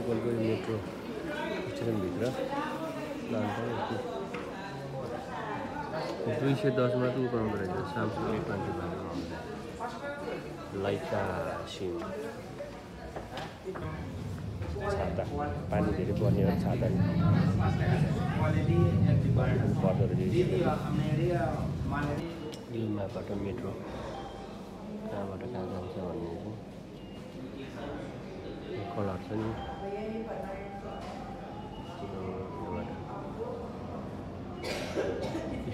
पोर्टुगलको metro स्टेसनभित्र लान्छ 210 मा त उ पाउँदो रहेछ Samsung A25 लाइका सिम छाता पानी धेरै पर्ने हो छाता पर्दो रहेछ इलमाबाट मेट्रो कहाँबाट कहाँ जान्छ भन्ने चाहिँ कलर छ नि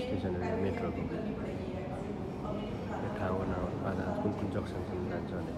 स्टेसनहरू मेट्रोको ठाउँ नाउँ बाजा कुन कुन जक्सनसम्म जान्छ भने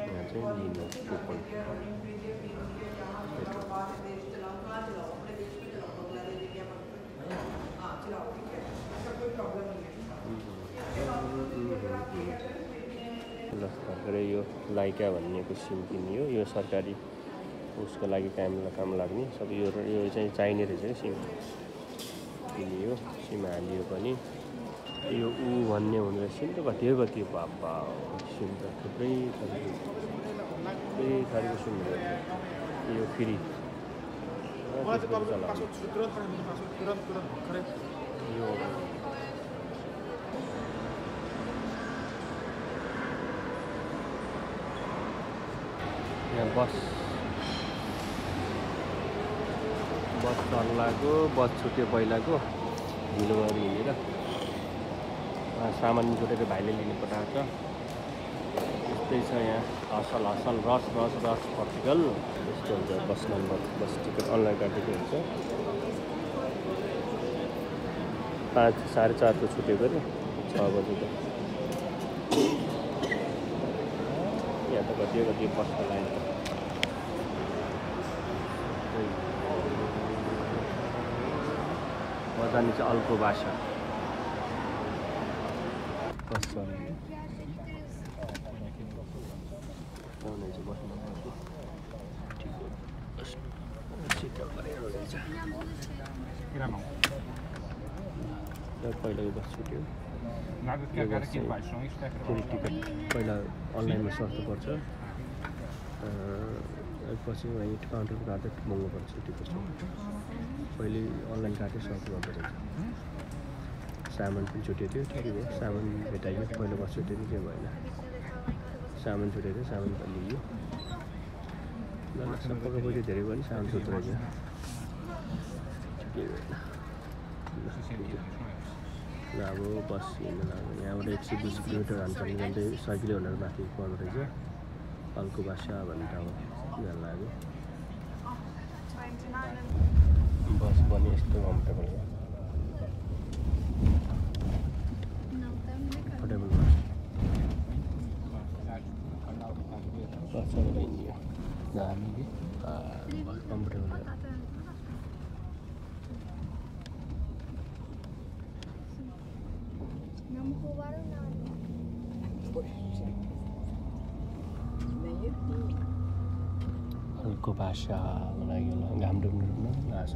यहाँ चाहिँ लिनु कुपन ल भर्खरै यो लाइका भन्नेको सिम किनियो यो सरकारी उसको लागि काम लाग्ने सब यो चाहिँ चाहिने रहेछ क्या सिम किनियो सिम हालियो पनि यो ऊ भन्ने हुँदो रहेछ सिम त कति बाबा सिम त थुप्रै थरीको सिम हुँदो रहेछ यो फ्री यो यहाँ बस चल्लाको बस छुट्यो पहिलाको ढिलो भएर हिँडेर सामान जोडेर भाइले लिनु पठाएको छ यस्तै छ यहाँ असल रस पोर्टुगल यस्तो हुन्छ बस नम्बर बस टिकट अनलाइन काटेको हुन्छ 5 साढे 4 को छुटेको अरे 6 बजे त यहाँ त कति बसको लाइन जाने चाहिँ अल्को भाषा पहिलाको बस छुट्यो टिकट पहिला अनलाइनमा सस्तो पर्छ पछि वहीँ काउन्टर काटेर महँगो पर्छ टिकट पहिले अनलाइन काटेर सस्तो गर्दो रहेछ सामान पनि छुट्यो थियो ठिकै भयो सामान भेटाइयो पहिलो बस छुट्यो नि के भएन सामान छुट्यो थियो सामान त लियो ल सबैको पैसा धेरै भयो नि सामान छुट्यो रहेछ ठिकै भएन ल अब बस हिँड्नु लाग्यो यहाँबाट 120 किलोमिटर हान्नुपर्ने झन्डै 100 किलोमिटर माथि पर्दो रहेछ अल्को भाषा भन्ने ठाउँ जान लाग्यो बस पनि यस्तो कम्फर्टेबल हो कम्फर्टेबल बस हिँड्यो दामी कम्फर्टेबल अल्को भाषा लाग्यो घाम डुब्नु लाग्छ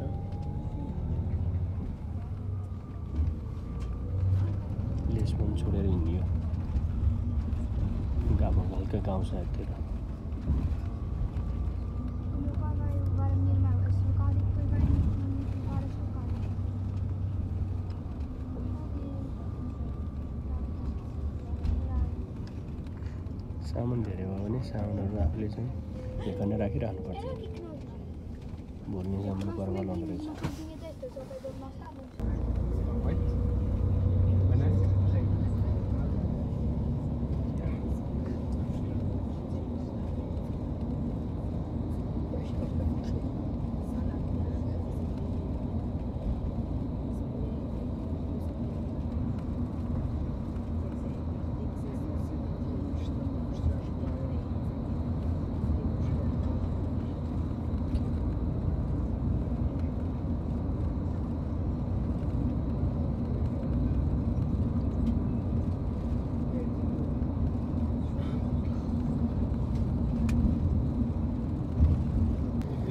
लेसमन छोडेर हिँड्यो गाउँमा हल्का गाउँ सायदतिर सामान धेरै भयो भने सामानहरू आफूले चाहिँ हेर्ने राखिराख्नुपर्छ भोलि सामान पर्वल हुँदो रहेछ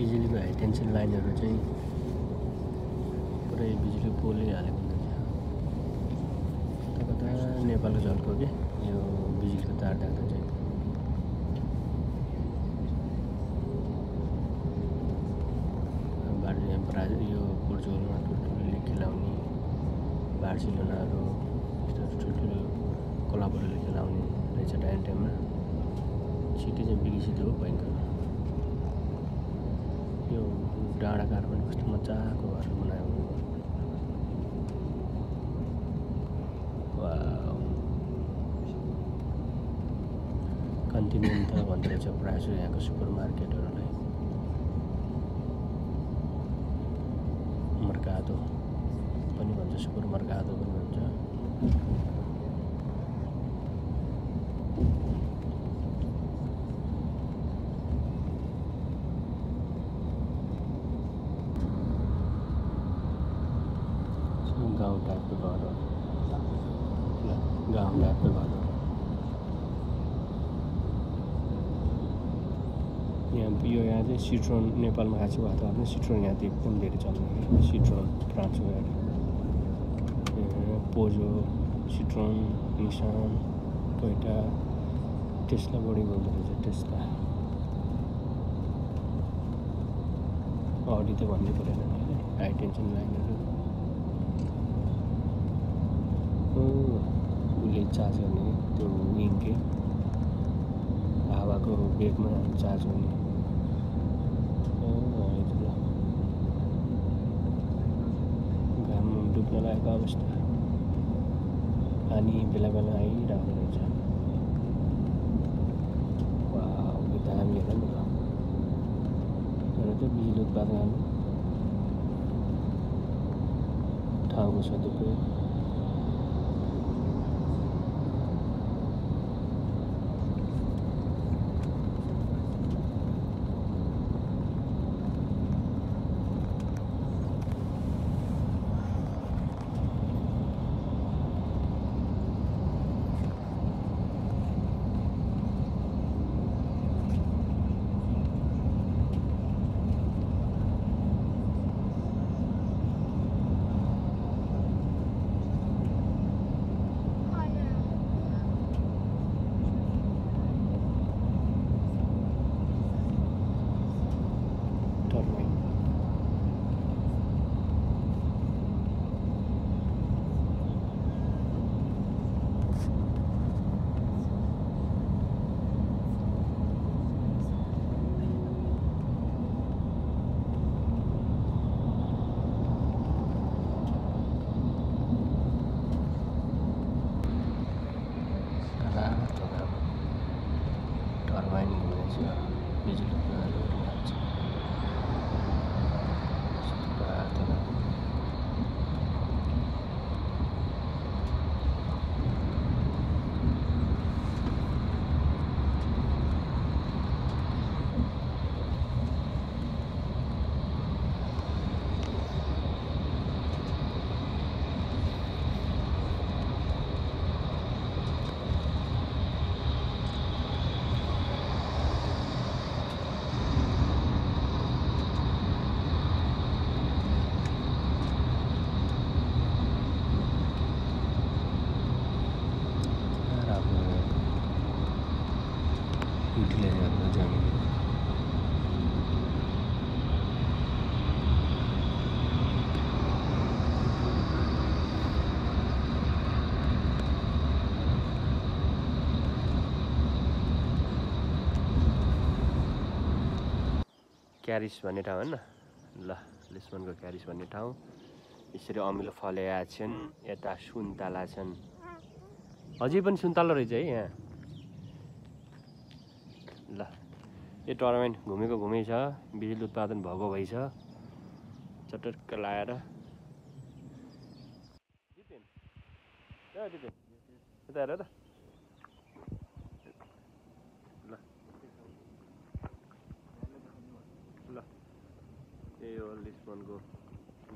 बिजुलीको हाई टेन्सन लाइनहरू चाहिँ पुरै बिजुली पोलले हालेको हुन्छ कता नेपालको झल्को के यो बिजुलीको तार राख्दा चाहिँ बार्सिलोनाहरू यस्तो ठुल्ठुलो क्लबहरूले खेलाउने रहेछ टाइम टाइममा। सिटी चाहिँ विकसित हो भयङ्कर। यो डाँडाकाँडा पनि कस्तो मजाको घरहरू बनायो। कन्टिनेन्टल भन्दो रहेछ प्रायः जसो यहाँको सुपर मार्केटहरूलाई। मर्कादो पनि भन्छ, सुपर मर्कादो पनि भन्छ। गाउँ टाइपको घर हो, गाउँ टाइपको घर हो। यहाँ चाहिँ सिट्रोन नेपालमा खासै भएको छ भने सिट्रोन यहाँ चाहिँ एकदम धेरै चल्ने कि सिट्रोन फ्रान्सको गाडी। पोजो, सिट्रोन, निसान, टोयोटा, टेस्ला बढी बोल्दो रहेछ। टेस्ला, अडी त भन्नै परेन नि, हाई टेन्सन लाइनहरू। उसले चार्ज गर्ने त्यो विङ के हावाको बेगमा चार्ज हुने। घाम डुब्न लागेको अवस्था, पानी बेला बेला आइरहेको रहेछ। यो दामी हेर नि त, त्यो बिजुली उत्पादन गर्नु ठाउँको सदुपयोग। क्यारिस भन्ने ठाउँ होइन ल, लिस्बनको क्यारिस भन्ने ठाउँ। यसरी अमिलो फलेका छन्। यता सुन्तला छन्, अझै पनि सुन्तला रहेछ है यहाँ। ल, यो टर्बाइन घुमेको घुमै छ, बिजुली उत्पादन भएको भइ छ, चटक्क लाएर। यता हेर त। ल ल, यही हो लिस्बनको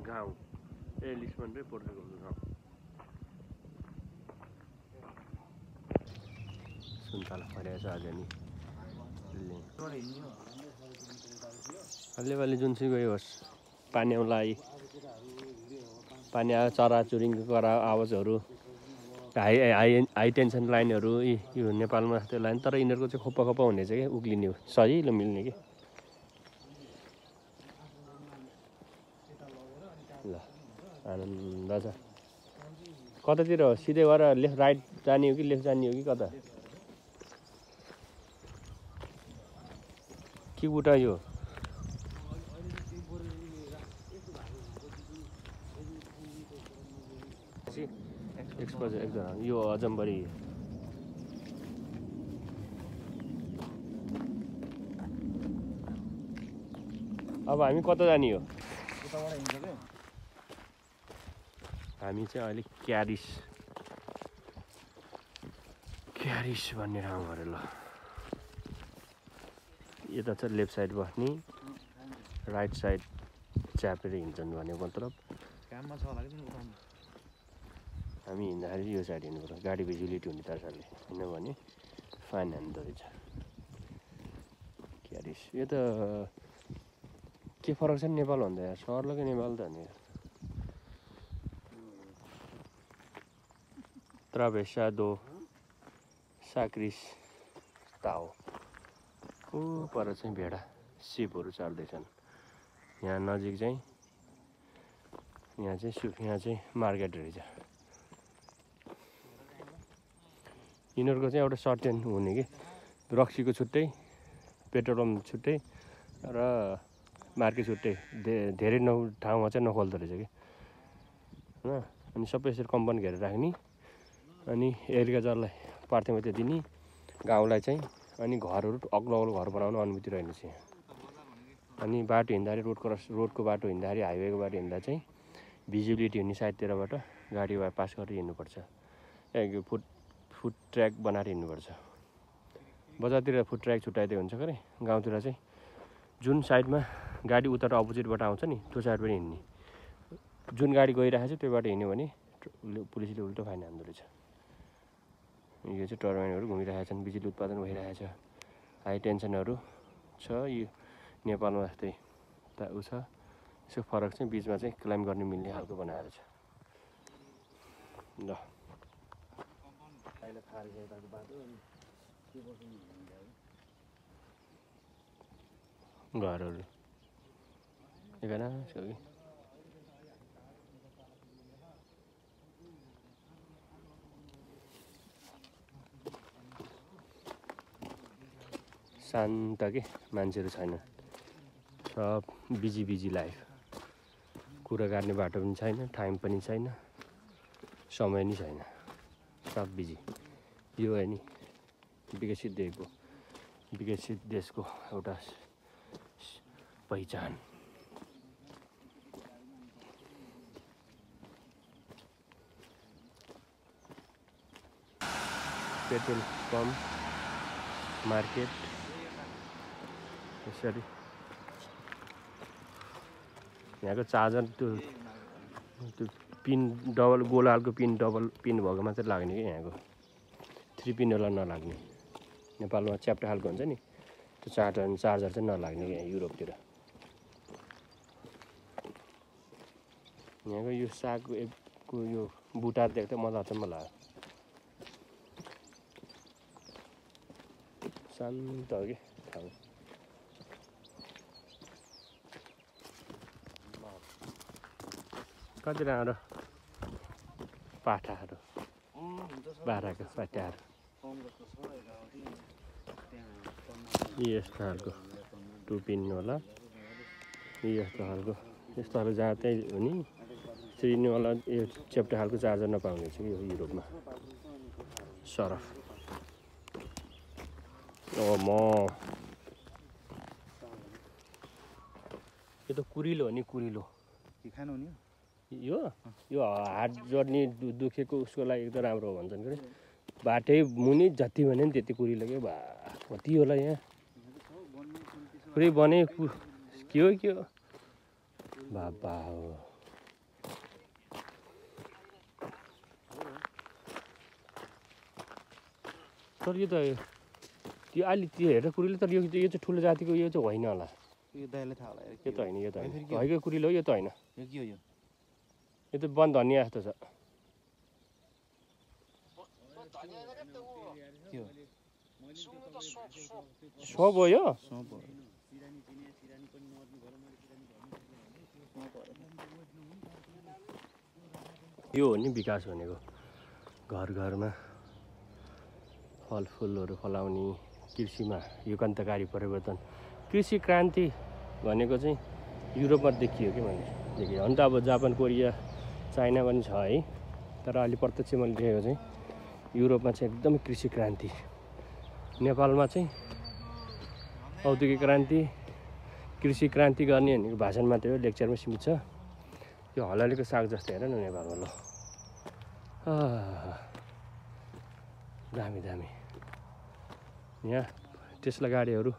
गाउँ। लिस्बन र पोर्तुगलको गाउँ। सुन्तला फलेको छ अझै नि। अलिअलि जुनसुकै होस्, पानी आउला, पानी आयो, चराचुरुङ्गी करा आवाजहरू, हाई टेन्सन लाइनहरू यो नेपालमा त्यो लाइन। तर यिनीहरूको चाहिँ खोप्पा खोप्पा हुने चाहिँ क्या, उक्लिने हो, सजिलो मिल्ने कि। ल, आनन्द छ। कतातिर हो सिधै गएर लेफ्ट राइट जाने हो कि लेफ्ट जाने हो कि कता के उता यो एक्सपोजर एकदम यो अजम्बरी अब हामी कता जाने हो हामी चाहिँ अहिले क्यारिस भन्ने ठाउँ अरे ल यता चाहिँ लेफ्ट साइड बस्ने राइट साइड च्यापेर हिँड्छन् भने मतलब काममा छ होला कि उठाउनु हामी हिँड्दाखेरि यो साइड हिँड्नु पर्छ गाडी भिजिबिलिटी हुने तरिकाले किनभने फाइन हान्दो रहेछ क्यारिस यो त के फरक छ नि नेपाल भन्दा यार सर्लकै नेपाल त नि ट्राभेसादो साक्रिस ताओ ऊ पर चाहिँ भेडा सिपहरू चल्दैछन् यहाँ नजिक चाहिँ यहाँ चाहिँ मार्केट रहेछ यिनीहरूको चाहिँ एउटा सर्टेन हुने कि रक्सीको छुट्टै पेट्रोल पम्प छुट्टै र मार्केट छुट्टै धेरै ठाउँमा चाहिँ नखोल्दो रहेछ कि होइन अनि सबै यसरी कम्पाउन्ड घेरेर राख्ने अनि एग्रिकल्चरलाई पार्थ्यमाथि दिने गाउँलाई चाहिँ अनि घरहरू अग्लो अग्लो घर बनाउनु अनुमति रहेनछ अनि बाटो हिँड्दाखेरि रोडको बाटो हिँड्दाखेरि हाइवेको बाटो हिँड्दा चाहिँ भिजिबिलिटी हुने साइडतिरबाट गाडी पास गरेर हिँड्नुपर्छ फुट ट्र्याक बनाएर हिँड्नुपर्छ बजारतिर फुट ट्र्याक छुट्याइदिए हुन्छ खरे गाउँतिर चाहिँ जुन साइडमा गाडी उता अपोजिटबाट आउँछ नि त्यो साइडबाट हिँड्ने जुन गाडी गइरहेको छ त्यो बाटो हिँड्यो भने पुलिसले उल्टो फाइन हान्दो रहेछ यो चाहिँ टर्बाइनहरू घुमिरहेका छन् बिजुली उत्पादन भइरहेको छ हाई टेन्सनहरू छ यो नेपालमा जस्तै ऊ छ यसको फरक चाहिँ बिचमा चाहिँ क्लाइम गर्न मिल्ने खालको बनाएर छ ल घरहरू एघार छ कि शान्त के मान्छेहरू छैन सब बिजी लाइफ कुरा गर्ने बाटो पनि छैन टाइम पनि छैन समय नि छैन सब बिजी यो हो नि विकसित देशको एउटा पहिचान पेट्रोल पम्प मार्केट यसरी यहाँको चार्जर त्यो पिन डबल गोल हालको पिन डबल पिन भएको मात्रै लाग्ने कि यहाँको 3 पिनवाला नलाग्ने नेपालमा च्याप्टा खालको हुन्छ नि त्यो चार्जर चाहिँ नलाग्ने कि यहाँ युरोपतिर यहाँको यो सागको यो बुटा देख्दा मलाई अचम्म लाग्यो शान्त हो कि ठाउँ कति राम्रो पाठाहरू बाह्रको पाठाहरू यस्तो खालको 2 पिन होला यस्तो खालको यस्तोहरू जहाँ चाहिँ हो नि सिरिनेवाला यो च्याप्टा खालको चार्जर नपाउने छ यो युरोपमा सरफ म यो त कुरिलो हो नि कुरिलो खानु नि यो हात जोड्ने दुखेको उसको लागि एकदम राम्रो हो भन्छन् कि बाटै मुनि जति भने नि त्यति कुरिलो के भा कति होला यहाँ पुरै बने के हो बाबा हो तर यो त त्यो अलि त्यो हेरेर कुरिलो तर यो चाहिँ ठुलो जातिको यो चाहिँ होइन होला यो दाइले थाहा होला यो त होइन भएको कुरिलो हो यो त होइन यो के हो यो त वन धनिया जस्तो छ सोप हो यो यो हो नि विकास भनेको घर घरमा फलफुलहरू फलाउने कृषिमा युगान्तकारी परिवर्तन कृषि क्रान्ति भनेको चाहिँ युरोपमा देखियो कि मैले देखेँ। अन्त अब जापान कोरिया चाइना पनि छ है, तर अहिले प्रत्यक्ष मैले देखेको चाहिँ युरोपमा चाहिँ एकदमै कृषि क्रान्ति। नेपालमा चाहिँ औद्योगिक क्रान्ति कृषि क्रान्ति गर्ने भनेको भाषण मात्रै हो, लेक्चरमै सीमित छ। यो हलालीको साग जस्तो हेर न नेपालमा। ल दामी दामी यहाँ टेस्ला गाडीहरू,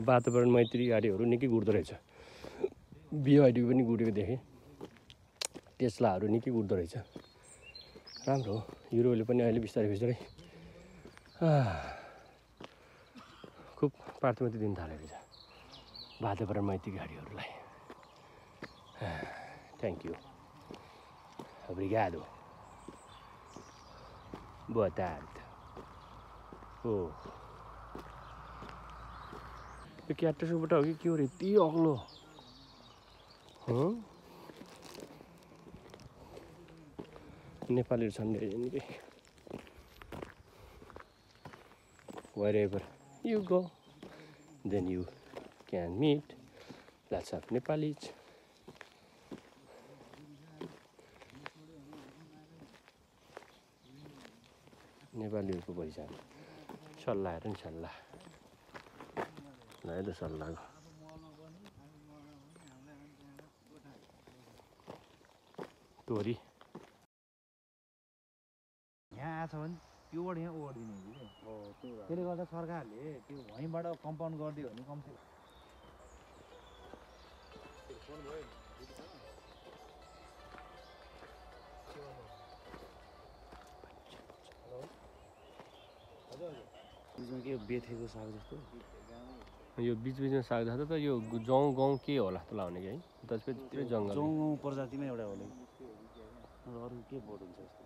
वातावरण मैत्री गाडीहरू निकै गुड्दो रहेछ। बिवाइडी पनि गुडेको देखेँ, टेस्लाहरू निकै गुड्दो रहेछ। राम्रो हो। युरोले पनि अहिले बिस्तारै बिस्तारै खुब पार्टीमाथि दिन थालेको छ वातावरण मैत्री गाडीहरूलाई। Thank you, obrigado, boa tarde। यो क्याक्टसबाट हो कि के हो रे, यति अग्लो नेपालीहरू छन् निकै। Wherever you go, then you can meet lots of Nepalis. नेपालीहरूको पहिचान सल्लाह हेर नि, सल्लाह है त सल्लाहको तोरी यहाँ आछ भने त्योबाट यहाँ ओर्दिने कि त्यसले गर्दा सरकारले त्यो वहीँबाट कम्पाउन्ड गरिदियो भने कम्ती। के बेथेको साग जस्तो यो बिचबिचमा साग जस्तो त यो जौँ गहुँ के होला त लाउने कि है, त्यसपछि जङ्गल जौँ प्रजातिमा एउटा होला। अरू के बोट हुन्छ जस्तो